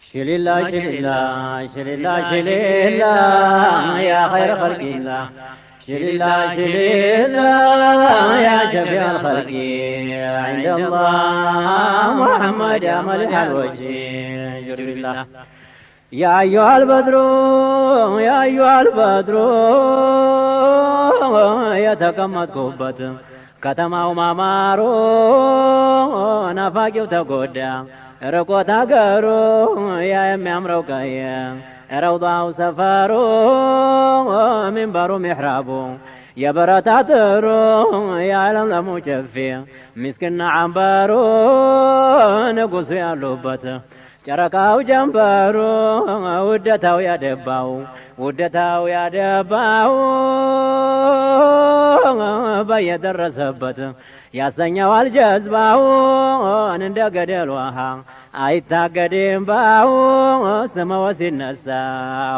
ሽሊላ ሽሊላ ሽሊላ ሽሊላ ያ ኸይረ ኸልቂላ ሽሊላ ሽሊላ ያ ሸፊዕ አልኸልቂ ዐንደ አላህ ሙሐመድ ያ መሊሕ አልወጅ ጅሪላ ያ አዩሃል በድሩ ያ አዩሃል በድሩ የተቀመጥኩበት ከተማው ማማሩ ናፋቂው ተጎዳ ርቆት አገሩ ያ የሚያምረው ቀየ ረውዳው ሰፈሩ ሚንበሩ ሚሕራቡ የብረት አጥሩ የለምለሙ ጨፌ ምስክና ዐንበሩ ንጉሱ ያሉበት ጨረቃው ጀንበሩ ውደታው ያደባው ውደታው ያደባው በየደረሰበት ያሰኘዋል ጀዝባውን እንደ ገደል ውሃ አይታገድም ባው ስመወ ሲነሳ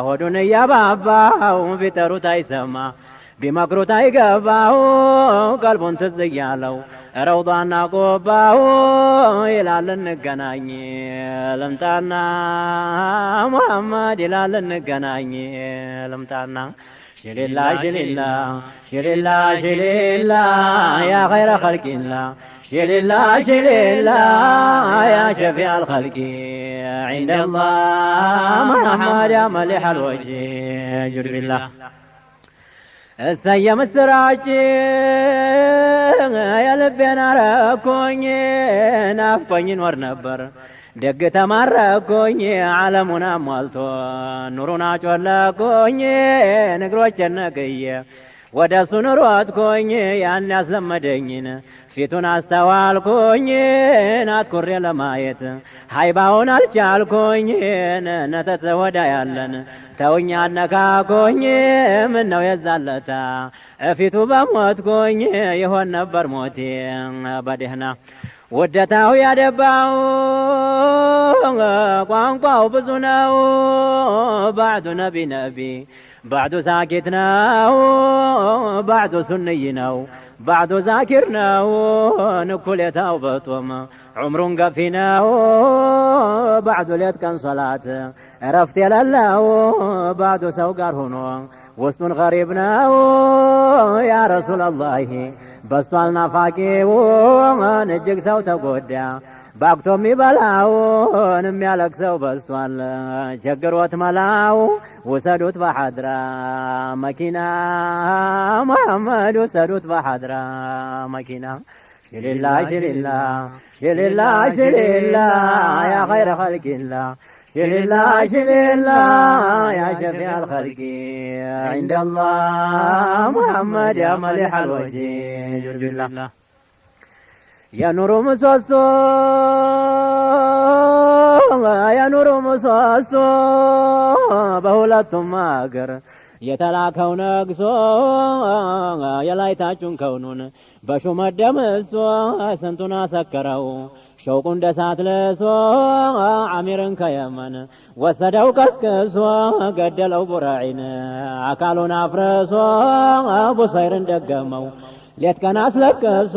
ሆዱን እያባባው ቢጠሩት አይሰማ ቢመክሩት አይገባው ቀልቡን ትዝ እያለው ረውዳና ቆባው ይላል እንገናኝ ልምጣና ሙሐመድ ይላል እንገናኝ ልምጣና ሽሊላ ሽሊላ ሽሊላ ሽሊላ ያ ኸይረ ኸልቂላ ሽሊላ ሽሊላ ያ ሸፊዕ አልኸልቂ ዐንደ አላህ ሙሐመድ ያ መሊሕ አልወጅ ጅሪላ እሰየ ምስራች የልቤን አረኩኝ ናፍቆኝ ኖር ነበር ደግ ተማረኩኝ ዓለሙን አሟልቶ ኑሩን አጮለኩኝ እግሮቼን ነቅዬ ወደ እሱ ሮጥኩኝ ያን ያስለመደኝን ፊቱን አስተዋልኩኝ አትኩሬ ለማየት ሃይባውን አልቻልኩኝ ነተት ወዳ ያለን ተውኝ አነካኩኝ ምነው የዛለታ ፊቱ በሞትኩኝ ይሆን ነበር ሞቴ በደህና ውደታው ያደባው ቋንቋው ብዙ ነው ባዕዱ ነቢ ነቢ ባዕዱ ሳኪት ነው ባዕዱ ሱንይ ነው ባዕዱ ዛኪር ነው ንኩሌታው በጦም ዑምሩን ገፊ ነው ባዕዱ ሌት ቀን ሶላት እረፍት የሌለው ባዕዱ ሰው ጋር ሆኖ ውስጡን ገሪብ ነው ያ ረሱለላሂ በስቷል ናፋቂውን እጅግ ሰው ተጎዳ ባክቶ የሚበላውን የሚያለቅሰው በዝቷል ቸግሮት መላው ውሰዱት በሐድራ መኪና ሙሐመድ ውሰዱት በሐድራ መኪና ሽሊላ ሽሊላ ሽሊላ ሽሊላ ያ ኸይረ ኸልቂላ ሽሊላ ሽሊላ ያ ሸፊዕ አልኸልቂ ዐንደ አላህ ሙሐመድ ያ መሊሕ አልወጅ ጅሪላ የኑሩ ምሰሶ የኑሩ ምሰሶ በሁለቱም አገር የተላከው ነግሶ የላይታችሁን ከውኑን በሹመት ደምሶ ስንቱን አሰከረው ሸውቁ እንደ እሳት ልሶ አሚርን ከየመን ወሰደው ቀስቅሶ ገደለው ቡራዒን አካሉን አፍርሶ ቡሰይርን ደገመው ሌት ቀን አስለቅሶ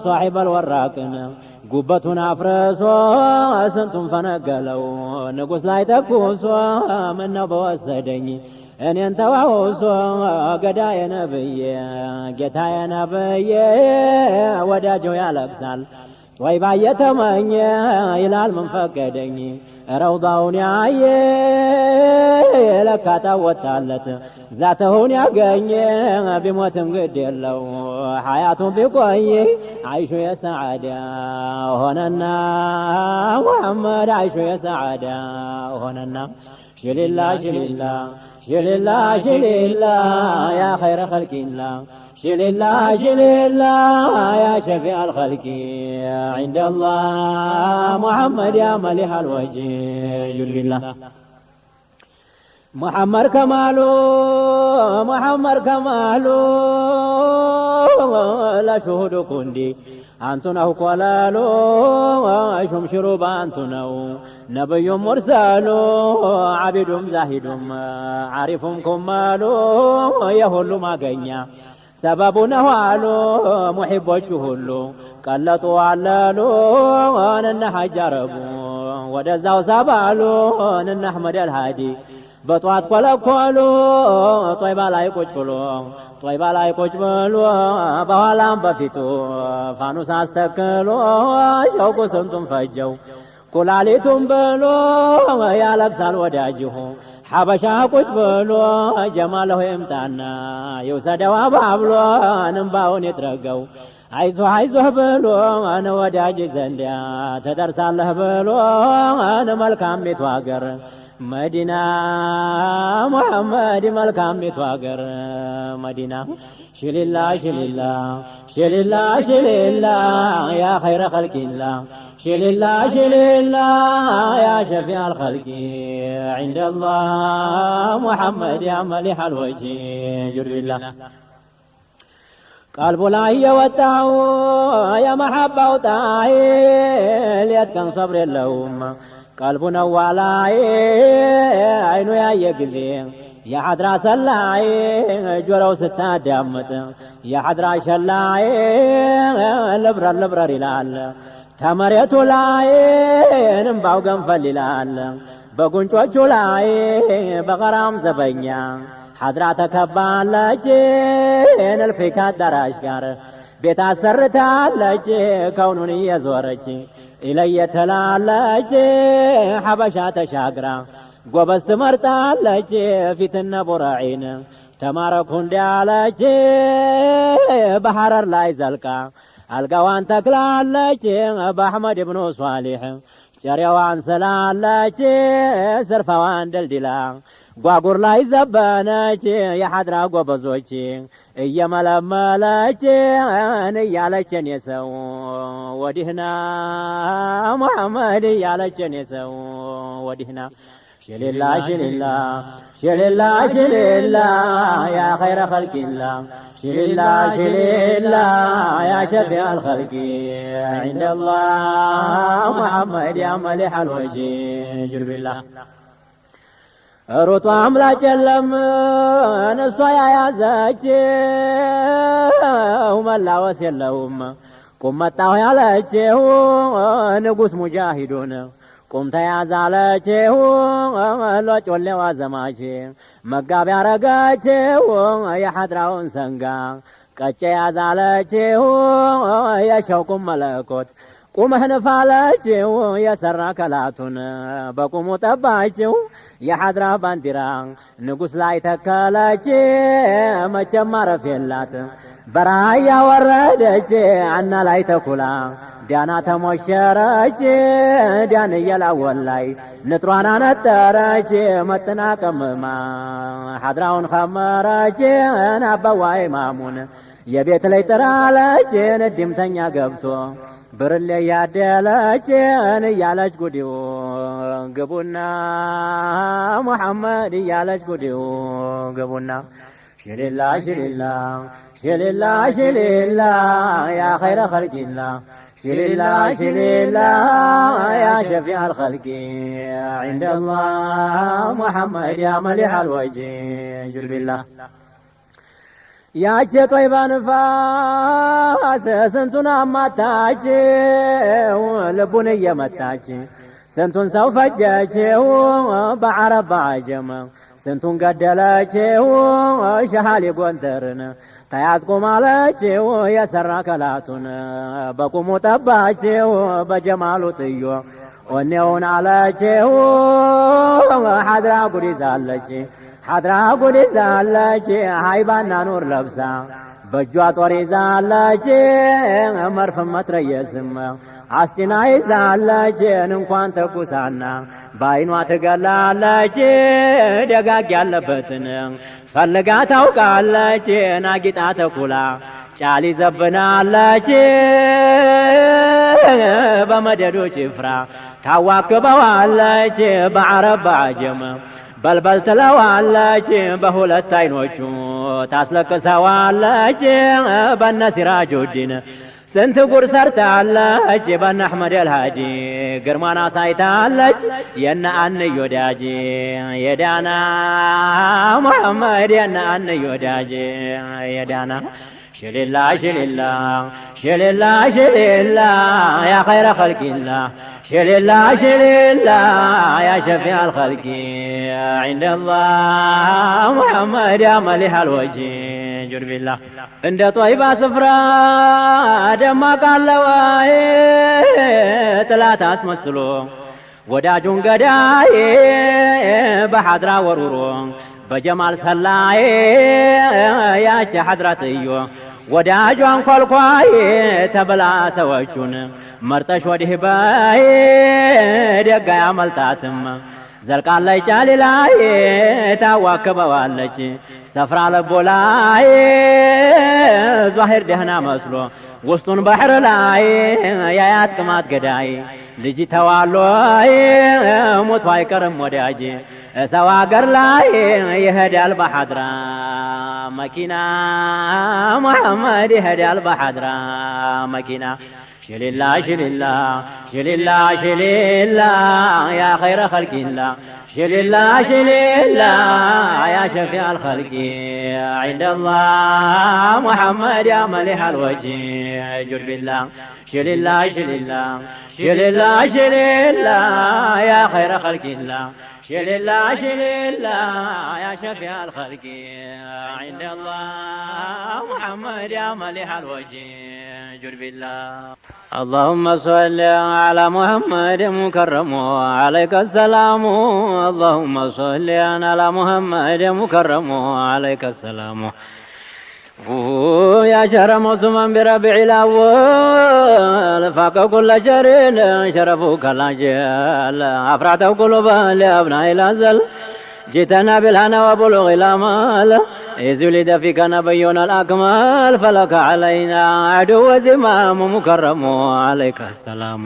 ሷሒበል ወራቅን ጉበቱን አፍርሶ ስንቱን ፈነገለው ንጉሥ ላይ ተኩሶ ምነው በወሰደኝ እኔን ተዋውሶ ገዳዬ ነብዬ ጌታዬ ነብዬ ወዳጀው ያለቅሳል ጦይባ እየተመኘ ይላል ምን ፈቀደኝ ረውዳውን ያየ ለካ ታወጣለት ዛተውን ያገኘ ቢሞትም ግድ የለው ሐያቱን ቢቆይ አይሹ የሰዓዳ ሆነና ሙሐመድ አይሹ የሰዓዳ ሆነና ሽሊላ ሽሊላ ሽሊላ ሽሊላ ያ ኸይረ ኸልቂላ ሽሊላ ሽሊላ ያ ሸፊዕ አልኸልቂ ዐንደ አላህ ሙሐመድ ያ መሊሕ አልወጅ ጅሪላ ሙሐመድ ከማሉ ሙሐመድ ከማሉ ለሽሁዱ ኩንዲ አንቱ ነው ቆላሉ ሹምሽሩ በአንቱ ነው ነብዩም ሙርሰሉ ዓቢዱም ዛሂዱም ዓሪፉም ኩማሉ የሁሉ ማገኛ ሰበቡ ነው አሉ ሙሒቦቹ ሁሉ ቀለጡ አለሉ እነ ሐጅ አረቡ ወደዛው ሳባሉን እነ አሕመድ አልሃዲ በጧት ኮለኮሉ ጦይባ ላይ ቁጭ ብሎ ጦይባ ላይ ቁጭ ብሎ በኋላም በፊቱ ፋኑስ አስተክሎ ሸውቁ ስንቱን ፈጀው ኩላሊቱን ብሎ ያለቅሳል ወዳጅሁ ሐበሻ ቁጭ ብሎ ጀማለሁ ይምጣና ይውሰደው አባብሎ እንባውን ይጥረገው አይዞህ አይዞህ ብሎ አነ ወዳጅ ዘንዳ ተደርሳለህ ብሎ አነ መልካሚቱ አገር መዲና ሙሐመድ መልካሚቱ አገር መዲና ሽሊላ ሽሊላ ሽሊላ ሽሊላ ያ ኸይረ ኸልቂላ ሽሊላ ሽሊላ ያ ሸፊዕ አልኸልቂ ዐንደ አላህ ሙሐመድ ያ መሊሕ አልወጅ ጅሪላ ቀልቡ ላይ የወጣው የመሐባው ጣይ ሌት ቀን ሰብር የለውም ቀልቡ ነው ዋላይ አይኑ ያየ ጊዜ የሐድራ ሰላይ ጆሮው ስታዳምጥ የሐድራ ሸላይ ልብረር ልብረር ይላል ተመሬቱ ላይ እንባው ገንፈል ይላል በጉንጮቹ ላይ በገራም ዘበኛ ሐድራ ተከባለች እልፍ ከአዳራሽ ጋር ቤት አሰርታለች ከውኑን እየዞረች ኢለየ ትላለች ሐበሻ ተሻግራ ጎበዝ ትመርጣለች ፊትነ ቡረዒን ተማረኩ እንዲያለች በሐረር ላይ ዘልቃ አልጋዋን ተክላለች በአሕመድ ብኑ ሷሊሕ ጨሬዋን ስላለች ስርፋዋን ደልዲላ ጓጉር ላይ ዘበነች የሐድራ ጎበዞች እየመለመለች እያለች እኔ ሰው ወዲህና ሙሐመድ እያለች እኔ ሰው ወዲህና ሽሊላ ሽሊላ ሽሊላ ሽሊላ ያ ኸይረ ኸልቂላ ሽሊላ ሽሊላ ያ ሸፊዕ አልኸልቂ ዐንደ አላህ ሙሐመድ ያ መሊሕ አልወጅ ጅርቢላ ሩጧ አምላጭ የለም እሷ ያያዘችው መላወስ የለውም ቁም መጣሁ ያለችው ንጉሥ ሙጃሂዱን ቁም ተያዛለችው ሎጮሌዋ ዘማች መጋቢ ያረገችው የሐድራውን ሰንጋ ቀጨ ያዛለችው የሸውቁም መለኮት ቁመህ ንፋለችው የሰራ ከላቱን በቁሙ ጠባችው የሐድራ ባንዲራ ንጉሥ ላይ ተከለች መቼም ማረፍ የላት በራያ ወረደች አና ላይ ተኩላ ዳና ተሞሸረች ዳን እየላወላይ ንጥሯን አነጠረች መጥና ቀምማ ሐድራውን ኸመረች አባዋይ ማሙን የቤት ላይ ጥራለች ንድምተኛ ገብቶ ብርሌ ያደለች እያለች ጉዲው ግቡና ሙሐመድ እያለች ጉዲው ግቡና ሽሊላ ሽሊላ ሽሊላ ሽሊላ ያ ኸይረ ኸልቂላ ሽሊላ ሽሊላ ያ ሸፊዕ አልኸልቂ ዐንደ አላህ ሙሐመድ ያ መሊሕ አልወጅ ጅርቢላ ያቼ ጦይባ ንፋስ ስንቱን አማታችው ልቡን እየመታች ስንቱን ሰው ፈጀችው በዓረብ በአጀም ስንቱን ገደለችው ሸሃሊ ጎንደርን ተያዝቁ ማለችው የሰራ ከላቱን በቁሙ ጠባችው በጀማሉ ጥዮ ወኔውን አለችው ሐድራ ጉድ ይዛለች ሐድራ ጉድ ይዛለች ሃይባና ኑር ለብሳ በእጇ ጦር ይዛለች መርፍም መትረየስም አስጭና ይዛለች እንኳን ተኩሳና በአይኗ ትገላለች ደጋግ ያለበትን ፈልጋ ታውቃለች ናጊጣ ተኩላ ጫሊ ዘብናለች በመደዱ ጭፍራ ታዋክበዋለች በዓረብ በአጀም በልበል ትለዋለች በሁለት አይኖቹ ታስለቅሰዋለች በነ ሲራጁዲን ስንት ጉር ሰርታለች በነ አሕመድ አልሃዲ ግርማን አሳይታለች የነ አንዮ ወዳጅ የዳና ሙሐመድ የነ አንዮ ወዳጅ የዳና شليلا شليلا شليلا شليلا يا خير خلق الله شليلا شليلا يا شفيع الخلق عند الله محمد يا مليح الوجه جر بالله عند طيبة سفرة دمك اللواي ثلاثة أسمسلو ወዳጁን ገዳይ በሐድራ ወሩሮ በጀማል ሰላይ ያቺ ሐድራትዮ ወዳጇን ኮልኳይ ተብላ ሰዎቹን መርጠሽ ወዲህ በይ ደጋ ያመልጣትም ዘልቃለች ጫሊ ላይ ታዋክበዋለች ሰፍራ ልቦ ላይ ዛሂር ደህና መስሎ ውስጡን ባህር ላይ ያያት ቅማት ገዳይ ልጅ ተዋሎ ሞቶ አይቀርም ወዳጅ ሰው አገር ላይ ይሄዳል በሐድራ መኪና መሐመድ ይሄዳል በሐድራ መኪና شليلا شليلا شليلا شليلا يا خير خلق الله شليلا شليلا يا شفيع الخلق عند الله محمد يا مليح الوجه جر بالله شليلا شليلا شليلا شليلا يا خير خلق الله شليلا شليلا يا شفيع الخلق عند الله محمد يا مليح الوجه جر بالله اللهم صل على محمد مكرم عليك السلام اللهم صل على محمد مكرم عليك السلام يا شهر موسما بربيع الأول فاق كل شهر شرفك الأجل أفرعت قلوبا لأبناء الأزل جئتنا بالهنا وبلوغ الأمال إذ ولد فيك نبينا الأكمل فلك علينا عدو زمام مكرم عليك السلام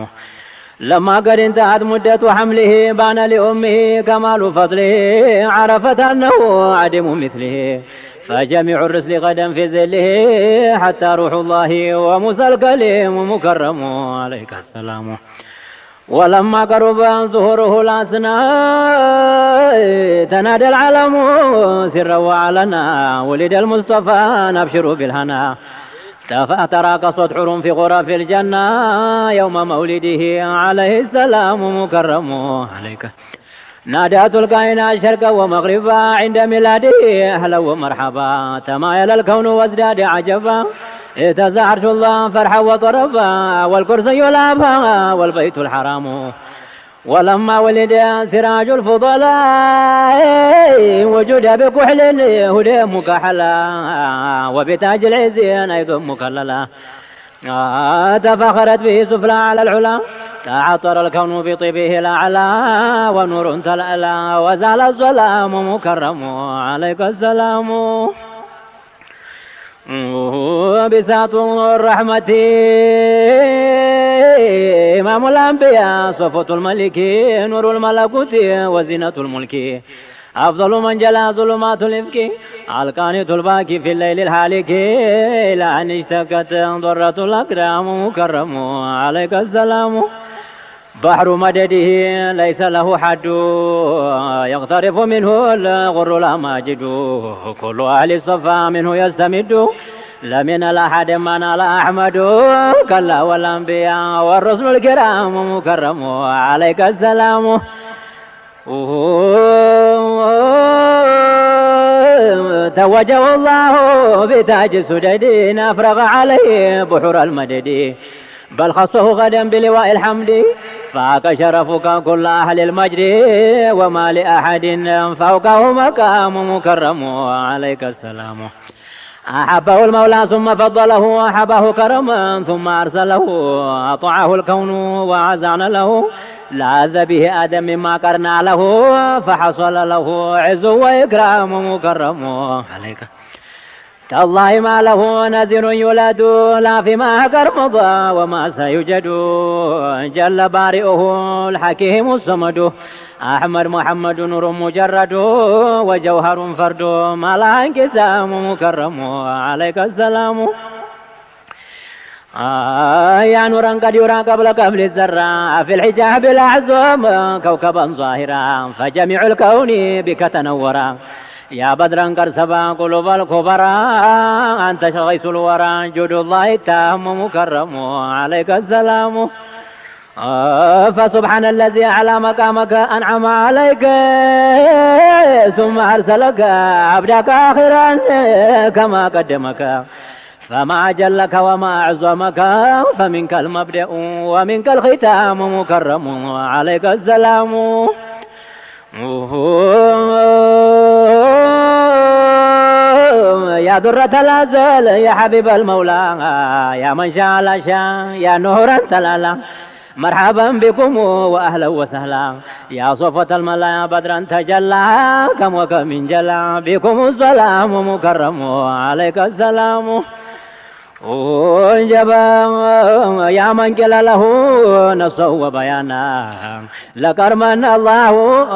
لما قد انتهت مدة حمله بان لأمه كمال فضله عرفت أنه عدم مثله فجميع الرسل غدا في ظله حتى روح الله وموسى الكليم مكرم عليك السلام ولما قرب ظهوره الأسنى تنادى العالم سرا وعلنا ولد المصطفى نبشر بالهنا تراقصت حور في غرف الجنة يوم مولده عليه السلام مكرم عليك نادت الكائنات شرقا ومغربا عند ميلاده أهلا ومرحبا تمايل الكون وازداد عجبا اهتز عرش الله فرحا وطربا والكرسي الأبهى والبيت الحرام ولما ولد سراج الفضلاء وجد بكحل هدى مكحلا وبتاج العز أيضا مكللا تفاخرت به سفلى على العلا تعطر الكون بطيبه الأعلى ونور تلألا وزال الظلام مكرم عليك السلام بساط الرحمة إمام الأنبياء صفوة الملك نور الملكوت وزينة الملك أفضل من جلا ظلمات الإفك القانت الباكي في الليل الحالك إلى أن اشتكت ضرة الأكرام مكرم عليك السلام بحر مدده ليس له حد يغترف منه الغر الأماجد كل أهل الصفا منه يستمد لمن الأحد من على أحمد كلا والأنبياء والرسل الكرام مكرم عليك السلام توجه الله بتاج السدد أفرغ عليه بحر المدد بل خصه غدا بلواء الحمد فاك شرفك كل أهل المجد وما لأحد فوقه مقام مكرم عليك السلام أحبه المولى ثم فضله أحبه كرما ثم أرسله أطاعه الكون وعزعن له لاذ به آدم مما قرنا له فحصل له عز وإكرام مكرم عليك تالله ما له نذر يولد لا فيما قد مضى وما سيوجد جل بارئه الحكيم الصمد أحمد محمد نور مجرد وجوهر فرد ما لا انقسام مكرم عليك السلام يا نورا قد يرى قبل قبل الذرة في الحجاب الأعظم كوكبا ظاهرا فجميع الكون بك تنورا يا بدرا قد سبا قلوب الكبراء أنت غيث الورى جود الله التام مكرم عليك السلام. فسبحان الذي أعلى مقامك أنعم عليك ثم أرسلك عبدك آخرا كما قدمك فما أجلك وما أعظمك فمنك المبدأ ومنك الختام مكرم عليك السلام. يا درة الأزل يا حبيب المولى يا من شاء لا شاء يا نورا تلالا مرحبا بكم وأهلا وسهلا يا صفوة الملا بدرا تجلى كم وكم من جلا بكم السلام مكرم عليك السلام. جبا يا من قيل له نصا وبيانا لقد من الله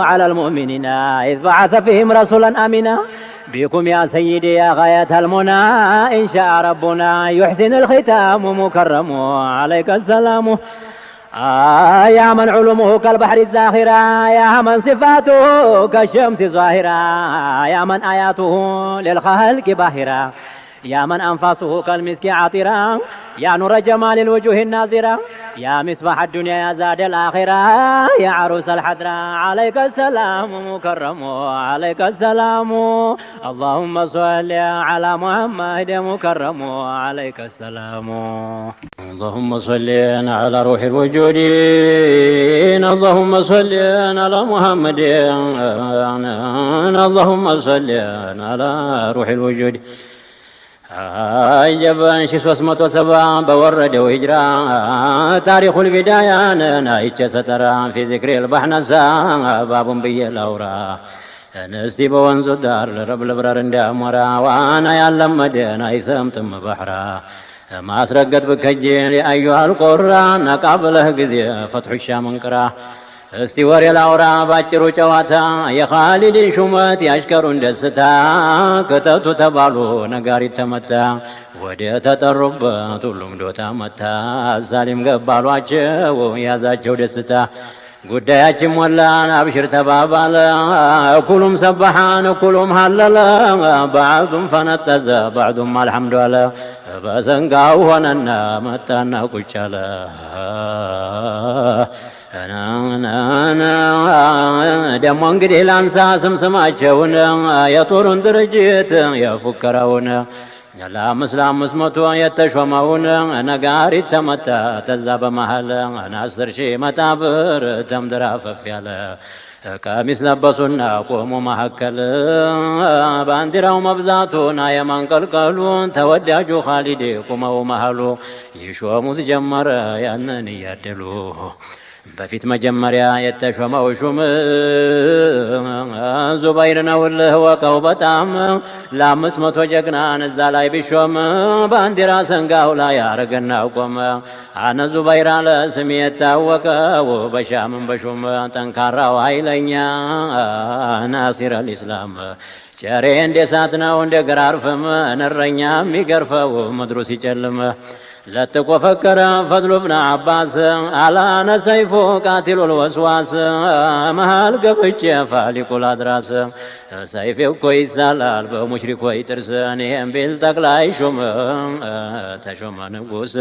على المؤمنين إذ بعث فيهم رسولا أمينا بكم يا سيدي يا غاية المنى إن شاء ربنا يحسن الختام مكرم عليك السلام. يا من علومه كالبحر الزاخرة يا من صفاته كالشمس ظاهرة يا من آياته للخلق باهرة يا من أنفاسه كالمسك عطرة يا نور جمال الوجوه الناظرة يا مصباح الدنيا يا زاد الآخرة يا عروس الحضرة عليك السلام مكرم عليك السلام. اللهم صل على محمد مكرم عليك السلام. اللهم صل على روح الوجود اللهم صل على محمد اللهم صل على روح الوجود. አጀበን 370 በወረደው ሂጅራ ታሪኩል ቢዳያን አይቼ ሰጠራ ፊ ዚክሪል ባሕነሳ ባቡን ብዬ ላውራ እንስቲ በወንዙ ዳር ልረብ ልብረር እንዳሞራ ዋና ያለመደን አይሰምጥም ባህራ ማስረገጥ ብከጅል የአዩሃል ቆራ ነቃ ብለህ ጊዜ ፈትሑ ሻምን ቅራ እስቲ ወሬ ላውራ ባጭሩ ጨዋታ የኻሊድን ሹመት ያሽከሩን ደስታ ክተቱ ተባሉ ነጋሪት ተመታ ወደ ተጠሩበት ሁሉም ዶታ መታ ሳሊም ገባሏቸው ያዛቸው ደስታ ጉዳያችን ሞላን አብሽር ተባባለ እኩሉም ሰበሓን እኩሉም ሀለለ ባዕዱም ፈነጠዘ ባዕዱም አልሐምዱ አለ በሰንጋው ሆነና መጣና ቁጭ አለ። ደሞ እንግዲህ ላንሳ ስምስማቸውን የጦሩን ድርጅት የፉከራውን ለ500 የተሾመውን ነጋሪት ተመታ ተዛ በመሃል 10,000 መጣብር ተምድራ ፈፍ ያለ ቀሚስ ለበሱና ቆሙ መካከል ባንዲራው መብዛቱን የማንቀልቀሉን ተወዳጁ ኻሊድ ቁመው መሃሉ ይሾሙት ጀመረ ያንን እያደሉ በፊት መጀመሪያ የተሾመው ሹም ዙበይር ነውልህ ወቀው በጣም ለ500 ጀግናን እዛ ላይ ቢሾም ባንዲራ ሰንጋው ላይ አረገና ቆመ። አነ ዙበይር አለ ስሜ የታወቀው በሻምም በሹም ጠንካራው ኃይለኛ ናሲር አልኢስላም ጨሬ እንደ እሳት ነው እንደ ግራር ፍም እረኛ የሚገርፈው ምድሩ ሲጨልም ለጥቆ ፈከረ ፈድሉ ብን አባስ አላነ ሰይፉ ቃቲሉል ወስዋስ መሃል ገብቼ ፋሊቁል አድራስ ሰይፌ እኮ ይሳላል በሙሽሪኮች ጥርስ እኔም ቢል ጠቅላይ ሹም ተሾመ ንጉስ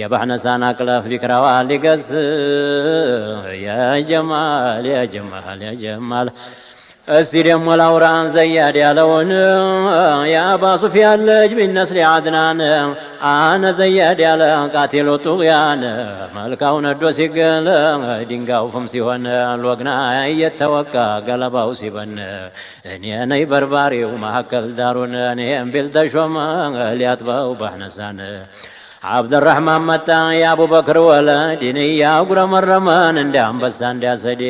የባሕነሳን አቅለፍ ቢክራዋ ሊገስ የጀማል የጀማል የጀማል እስቲ ደሞ ላውራን ዘያድ ያለውን የአባ ሱፊያን ልጅ ቢነስሊ አድናን አነ ዘያድ ያለ ቃቲሉ ጡግያን መልካው ነዶ ሲግል ድንጋው ፍም ሲሆን ሎግና እየተወቃ ገለባው ሲበን እኔ ነኝ በርባሪው መካከል ዳሩን እኔም ቢል ተሾመ ሊያጥበው ባሕነሳን ዓብደራሕማን መጣ የአቡበክር ወለድ እያጉረመረመን እንደ አንበሳ እንዲያሰድ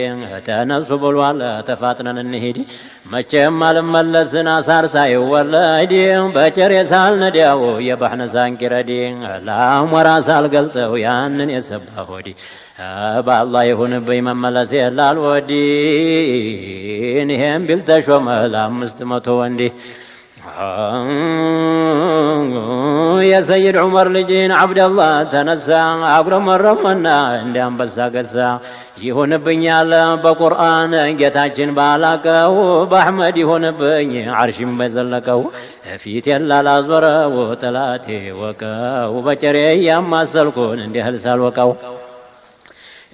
ተነሱ ብሏል ተፋጥነን እንሂድ መቼም አልመለስን አሳር ሳይወለድ በጨሬ ሳልነዳው የባሕነሳን ቂረዲ ላሞራ ሳልገልጠው ያንን የሰባ ሆዲ በአላህ ይሁንብኝ መመለስ የላልወዲ ይሄም ቢል ተሾመ ለ500 ወንዲ። የሰይድ ዑመር ልጅን ዓብደላህ ተነሳ፣ አጉረመረመና እንደ አንበሳ ገሳ። ይሁንብኛል በቁርአን ጌታችን ባላቀው፣ በአሕመድ ይሁንብኝ ዓርሽም በዘለቀው፣ ፊቴን ላላዞረው ጠላቴ ወቀው፣ በጨሬ እያማሰልኩን እንደ እህል ሳልወቀው።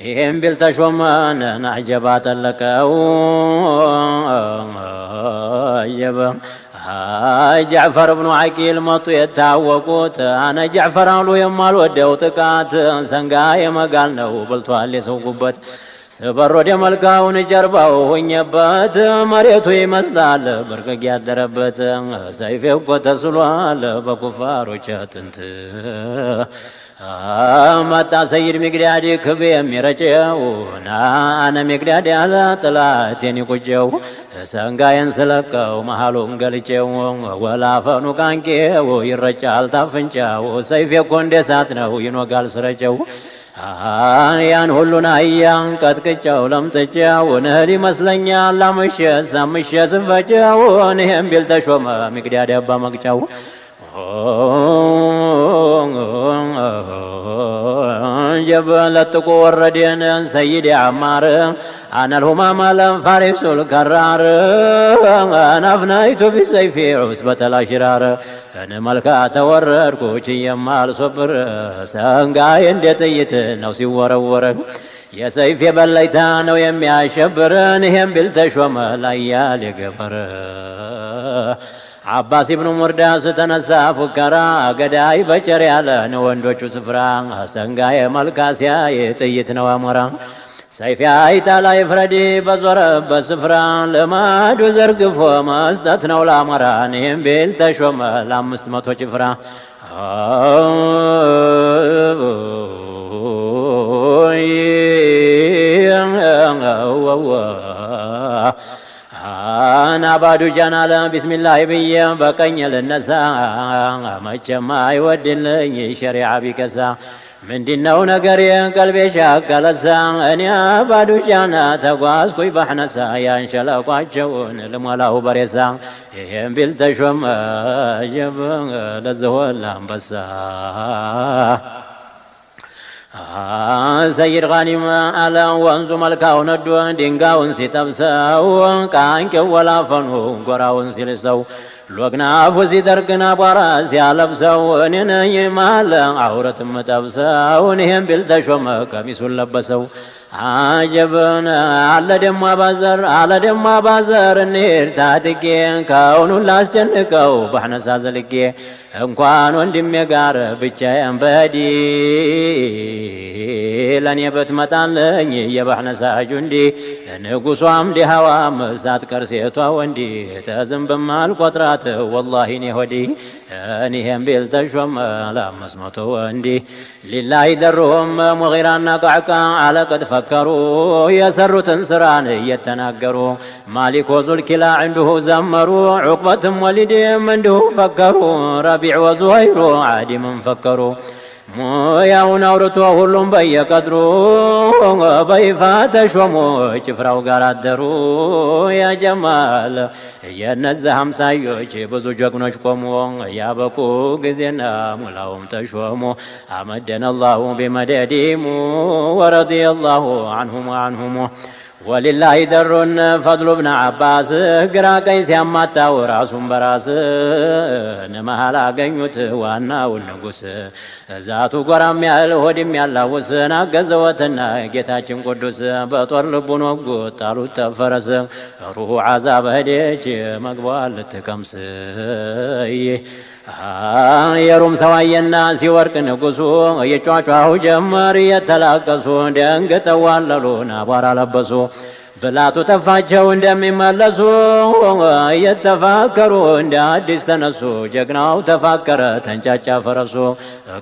ይሄም ቢል ተሾመን አጀባ ጠለቀው። አጀበ ጃዕፈር ብኑ ዓቂል መጡ የታወቁት። አነ ጃዕፈር አሉ የማልወደው ጥቃት፣ ሰንጋ የመጋል ነው በልቷል የሰው ጉበት። ስበር ወደ መልካውን ጀርባው ሁኘበት፣ መሬቱ ይመስላል በርቀቅ ያደረበት። ሰይፌ እኮ ተስሏል በኩፋሮች አጥንት። መጣ ሰይድ ሚግዳድ ክብ የሚረጨው፣ ና አነ ሚግዳድ ያለ ጥላቴን ይቁጨው። ሰንጋዬን ስለቀው መሃሉን ገልጬው፣ ወላፈኑ ቃንቄው ይረጫል ታፍንጫው። ሰይፌ እኮ እንደ እሳት ነው ይኖጋል ስረጨው። ያን ሁሉን አህያን ቀጥቅጨው ለምጥጨው፣ እህል ይመስለኛል አምሼ ሳምሼ ስፈጨው። እኔም ቢል ተሾመ ሚግዳድ አባ መቅጫው። ጀበለጥቆ ወረደን ሰይድ አማር፣ አነል ሁማም አለ ፋሪሱል ከራር፣ አናፍናይቱ ቢሰይፊ ዑስበተል አሽራር። እነ መልካ ተወረድኩ ችዬም አልሶብር፣ ሰንጋዬ እንደ ጥይት ነው ሲወረወር፣ የሰይፍ የበላይታ ነው የሚያሸብርን። ይሄም ቢል ተሾመ ላያል የገበር። ዓባስ ብኑ ሙርዳስ ተነሳ ፉከራ፣ ገዳይ በጨር ያለ ነው ወንዶቹ ስፍራ። ሰንጋዬ መልካ ሲያይ ጥይት ነው አሞራ፣ ሰይፍ አይታ ላይ ፍረዲ በዞረበት ስፍራ፣ ልማዱ ዘርግፎ መስጠት ነው ላሞራ። ይህም ቢል ተሾመ ለ500 ጭፍራ። አና ባዱ ጃናለ ቢስሚላህ ብዬ በቀኝ ልነሳ፣ መቼም አይወድልኝ ሸሪዓ ቢከሳ። ምንድነው ነገር ቀልቤ ሻቀለሳ? እኔ ባዱ ጃና ተጓዝኩኝ ባሕነሳ፣ ያን ሸለቋቸውን ልሞላው በሬሳ። ይሄም ቢል ተሾመ ጀብ ለዝሆን አንበሳ። ሰይድ ጋኒም አለ ወንዙ መልካው ነዶ ድንጋዩን ሲጠብሰው፣ ቃንቄው ወላፈኑ ጎራውን ሲልሰው፣ ሎግናፉ ሲደርቅን አቧራ ሲያለብሰው፣ እኔ ነኝ ማለ አውረት ምጠብሰው። እኔም ቢል ተሾመ ቀሚሱን ለበሰው። አጀብን አለ ደሞ አባዘር፣ አለ ደሞ አባዘር፣ እንሂድ ታጥቄ ከውኑን ላስጨንቀው ባሕነሳ ዘልቄ። እንኳን ወንድሜ ጋር ብቻዬን በዲ፣ ለእኔ ብትመጣልኝ የባሕነሳ ጁንዲ፣ ንጉሷም ዲሃዋም ሳትቀር ሴቷ ወንዲ፣ ተዝንብም አልቆጥራት ወላሂ እኔ ሆዲ። እኒህም ቢል ተሾመ ለ500 ወንዲ። ሊላሂ ደሩሁም ሙጊራና ቃዕቃ አለቅድ ፈከሩ፣ የሰሩትን ስራን እየተናገሩ። ማሊክ ወዙልኪላ እንዲሁ ዘመሩ፣ ዑቅበትም ወሊድም እንዲሁ ፈከሩ፣ ረቢዕ ወዙሀይሩ ዓዲምም ፈከሩ። ሙያውን አውርቶ ሁሉም በየቀድሩ በይፋ ተሾሙ ጭፍራው ጋር አደሩ። ያ ጀማል የነዚህ ሀምሳዮች ብዙ ጀግኖች ቆሙ፣ ያበቁ ጊዜና ሙላውም ተሾሙ። አመደነ አላሁ ቢመደዲሙ ወረዲየ አላሁ አንሁም ወአንሁሙ። ወሊላሂ ደሩን ፈድሉ ብን ዓባስ፣ ግራ ቀኝ ሲያማታው ራሱን በራስ መሃል አገኙት ዋናውን ንጉስ። ዛቱ ጎራም ያህል ሆድም ያላውስ አገዘወትና ጌታችን ቅዱስ፣ በጦር ልቡን ወጉት ጣሉት ተፈረስ፣ ሩሁ ዓዛብ ሄደች መግቧል ልትቀምስ። የሩም ሰዋየና ሲወርቅ ንጉሱ የጯጯሁ ጀመር እየተላቀሱ፣ ደንግጠው ዋለሉን አቧራ ለበሱ። ብላቱ ጠፋቸው እንደሚመለሱ፣ እየተፋከሩ እንደ አዲስ ተነሱ። ጀግናው ተፋከረ ተንጫጫ ፈረሱ፣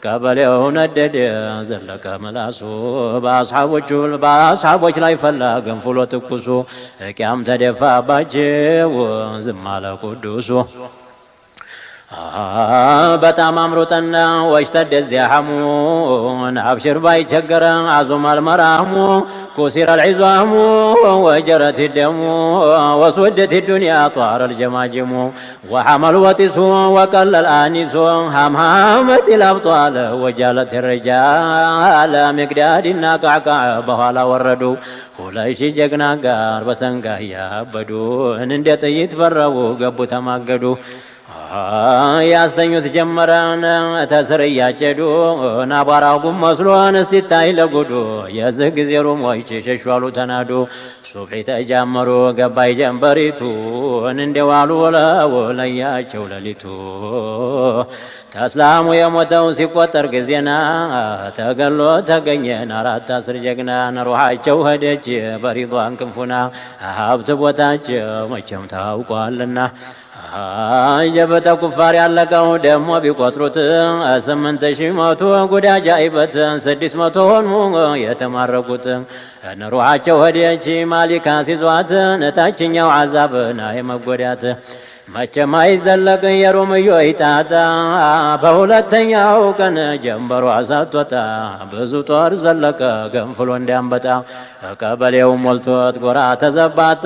ቀበሌው ነደደ ዘለቀ ምላሱ። በአስሓቦች ላይ ፈላ ገንፍሎ ትኩሱ፣ ቅያም ተደፋባቸው ዝም አለ ቅዱሱ። በጣም አምሮጠና ወሽተደ ዚሐሙን አብሽር ባይቸገረ አዙም አልመራሙ ኩሲረ አልዒዛሙ ወጀረት ደሙ ወስወደት ዱንያ ጧረ አልጀማጅሙ ወሐመል ወጢሱ ወቀለ አልአኒሱ ሀምሃመት ልአብጧል ወጃለት ርጃል ሚቅዳድና ቃዕቃዕ በኋላ ወረዱ 2000 ጀግና ጋር በሰንጋ ያበዱ እንደ ጥይት በረቡ ገቡ ተማገዱ ያስተኙት ጀመረን ተስር እያጨዱ ናቧራው ጉም መስሎን እስቲታይ ለጉዱ የዚህ ጊዜ ሩሞች ሸሿሉ ተናዱ ሱብሒ ተጃመሩ ገባይ ጀንበሪቱን እንደዋሉ ውለው ለያቸው ለሊቱ ተስላሙ የሞተው ሲቆጠር ጊዜና ተገሎ ተገኘን 4 10 ጀግና ሩሓቸው ሄደች በሪዷን ክንፉና ሀብት ቦታቸው መቼም ታውቋልና የበተ ኩፋር ያለቀው ደሞ ቢቆጥሩት 8100 ጉዳጃ አይበት 600 ሆኑ የተማረኩት ሩሓቸው ሄደች ማሊካ ሲዟት ነታችኛው ዓዛብና የመጎዳት መቼም አይዘለቅ የሩምዮ ጣጣ በሁለተኛው ቀን ጀንበሯ ሳትወጣ ብዙ ጦር ዘለቀ ገንፍሎ እንዲያንበጣ ቀበሌው ሞልቶት ጎራ ተዘባጣ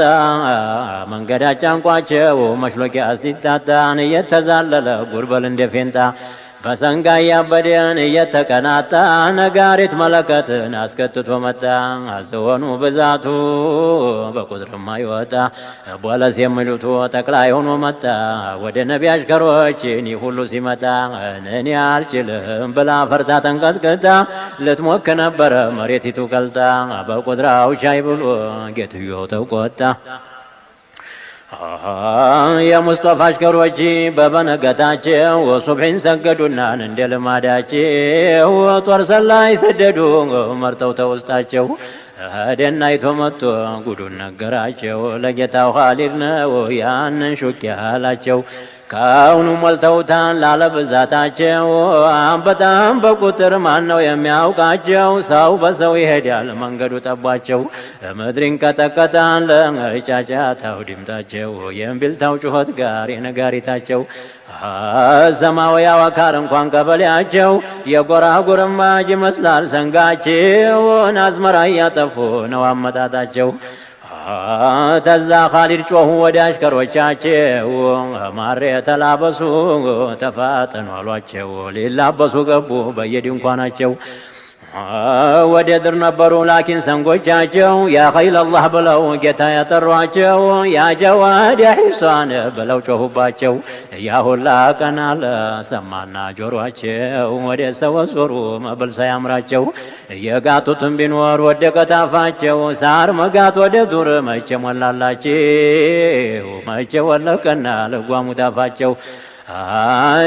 መንገድ አጫንቋቸው መሽሎኪያ ሲታጣን እየተዛለለ ጉርበል እንደ ፌንጣ በሰንጋ እያበደን እየተቀናጣ ነጋሪት መለከትን አስከትቶ መጣ ዝሆኑ ብዛቱ በቁጥርማ ይወጣ ቦለስ የሚሉት ጠቅላይ ሆኖ መጣ ወደ ነቢ አሽከሮች እኔ ሁሉ ሲመጣ እኔ አልችልም ብላ ፈርታ ተንቀጥቅጣ ልትሞክ ነበረ መሬቲቱ ቀልጣ በቁጥራው ቻይ ብሎ ጌትዮ ተቆጣ። የሙስጠፋ አሽከሮች በበነገታቸው ሱብሒን ሰገዱና እንደ ልማዳቸው ጦር ሰላይ ሰደዱ መርጠው ተውስጣቸው ሄደና አይቶ መጥቶ ጉዱን ነገራቸው ለጌታው ኻሊድ ነው ያንን ሹክ ያላቸው ከአሁኑ ሞልተውታል ላለብዛታቸው በጣም በቁጥር ማን ነው የሚያውቃቸው? ሰው በሰው ይሄዳል መንገዱ ጠቧቸው ምድሪን ቀጠቀጣል ጫጫታው ድምጣቸው የእምቢልታው ጩኸት ጋር የነጋሪታቸው ሰማያዊ አካል እንኳን ቀበሌያቸው የጎራ ጉርማጅ ይመስላል ሰንጋቸው አዝመራ እያጠፉ ነው አመጣጣቸው። ተዛ ኻሊድ ጮሁ ወደ አሽከሮቻቸው ማሬ ተላበሱ ተፋጠኑ አሏቸው ሊላበሱ ገቡ በየድንኳናቸው ወደ ድር ነበሩ ላኪን ሰንጎቻቸው ያ ኸይል አላህ ብለው ጌታ ያጠሯቸው ያ ጀዋድ ያ ሒሳን ብለው ጮሁባቸው። ያ ሁላ ቀን አለ ሰማና ጆሯቸው ወደ ሰው ዞሩ መብል ሳያምራቸው የጋጡትም ቢኖር ወደቀ ታፋቸው ሳር መጋጥ ወደ ዱር መቼ ሞላላቸው መቼ ወለቀና ልጓሙ ታፋቸው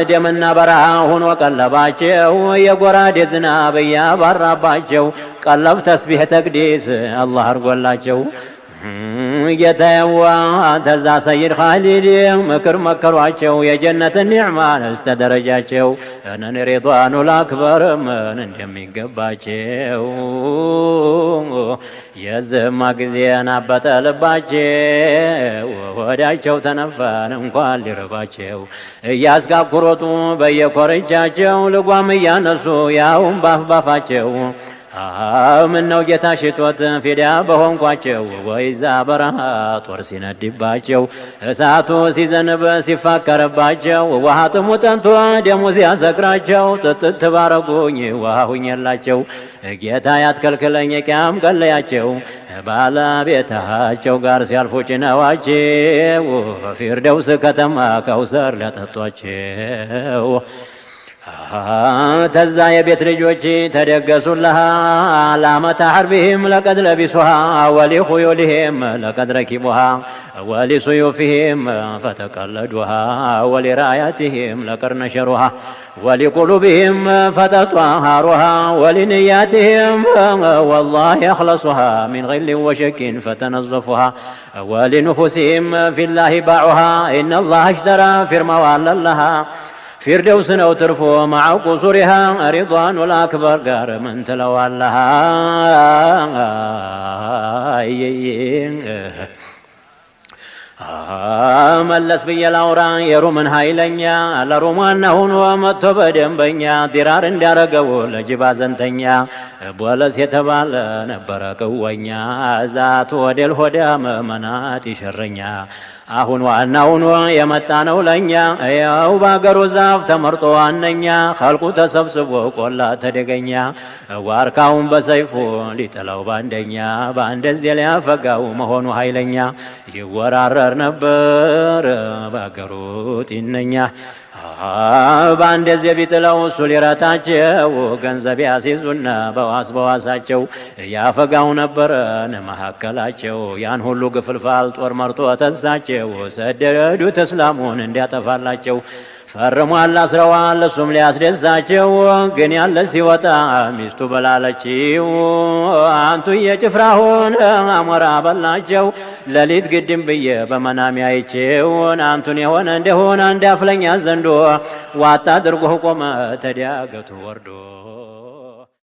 ደምና በረሃ ሆኖ ቀለባቸው የጎራዴ ዝናብ እያባራባቸው ቀለብ ተስቢሕ ተቅዲስ አላህ አድርጎላቸው። ጌታዬዋ ተዛ ሰይድ ኻሊድ ምክር መከሯቸው የጀነትን ኒዕማን እስተ ደረጃቸው እነን ሪድዋኑል አክበር ምን እንደሚገባቸው የዝማ ጊዜ ናበጠ ልባቸው ሆዳቸው ተነፋን እንኳን ሊርባቸው እያስጋኩሮጡ በየኮርቻቸው ልጓም እያነሱ ያውም ባፍ ባፋቸው ምነው ጌታ ሽቶት ፊዳ በሆንኳቸው ወይዛ በረሃ ጦር ሲነድባቸው እሳቱ ሲዘንብ ሲፋከርባቸው ውሃ ጥሙ ጠንቶ ደሙ ሲያሰክራቸው ጥጥት ባረጉኝ ውሃ ሁኜላቸው ጌታ ያትከልክለኝ ቅያም ቀለያቸው ባለቤታቸው ጋር ሲያልፉ ጭነዋቸው ፊርደውስ ከተማ ከውሰር ሊያጠጧቸው። ተዛ የቤት ልጆች ተደገሱልሃ ላመተ ሐርቢህም ለቀድ ለቢሱሃ ወሊኹዩልህም ለቀድ ረኪቡሃ ወሊሱዩፍህም ፈተቀለዱሃ ወሊራያትህም ለቀድ ነሸሩሃ ወሊቁሉብህም ፈተጧሃሩሃ ወሊንያትህም ወላሂ አኽለሱሃ ሚን ግልን ወሸኪን ፈተነዘፉሃ ወሊንፉሲህም ፊላሂ ባዑሃ ኢነላህ አሽተራ ፊርማው አለለሃ ፊርደውስ ነው ትርፎ ማዓ ቁሱሪሃ ሪድዋኑል አክበር ጋር ምን ትለዋለህ? መለስ ብዬ ላውራ የሩምን ኃይለኛ፣ ለሩም ዋና ሆኖ መጥቶ በደንበኛ፣ ዲራር እንዲያረገው ለጅብ አዘንተኛ፣ ቦለስ የተባለ ነበረ ቅወኛ፣ ዛት ወዴል ሆዳ መመናት ይሸረኛ። አሁን ዋና ሆኖ የመጣ ነው ለኛ፣ ያው በአገሩ ዛፍ ተመርጦ ዋነኛ፣ ኸልቁ ተሰብስቦ ቆላ ተደገኛ፣ ዋርካውን በሰይፉ ሊጥለው ባንደኛ፣ በአንደዚህ ሊያፈጋው መሆኑ ኃይለኛ፣ ይወራረር ነበር ባገሩ ጢነኛ። በአንደዚህ ቢጥለው እሱ ሊረታቸው፣ ገንዘብ ያስይዙና በዋስ በዋሳቸው ያፈጋው ነበረን መካከላቸው። ያን ሁሉ ግፍልፋል ጦር መርጦ ተሳቸው፣ ሰደዱት እስላሙን እንዲያጠፋላቸው። ፈርሟል አስረዋል እሱም ሊያስደሳቸው፣ ግን ያለ ሲወጣ ሚስቱ በላለችው፣ አንቱ የጭፍራሁን አሞራ በላቸው። ሌሊት ግድም ብዬ በመናሚ አይቼውን፣ አንቱን የሆነ እንደሆነ አንድ አፍለኛ ዘንዶ ዋጣ አድርጎ ቆመ ተዳገቱ ወርዶ።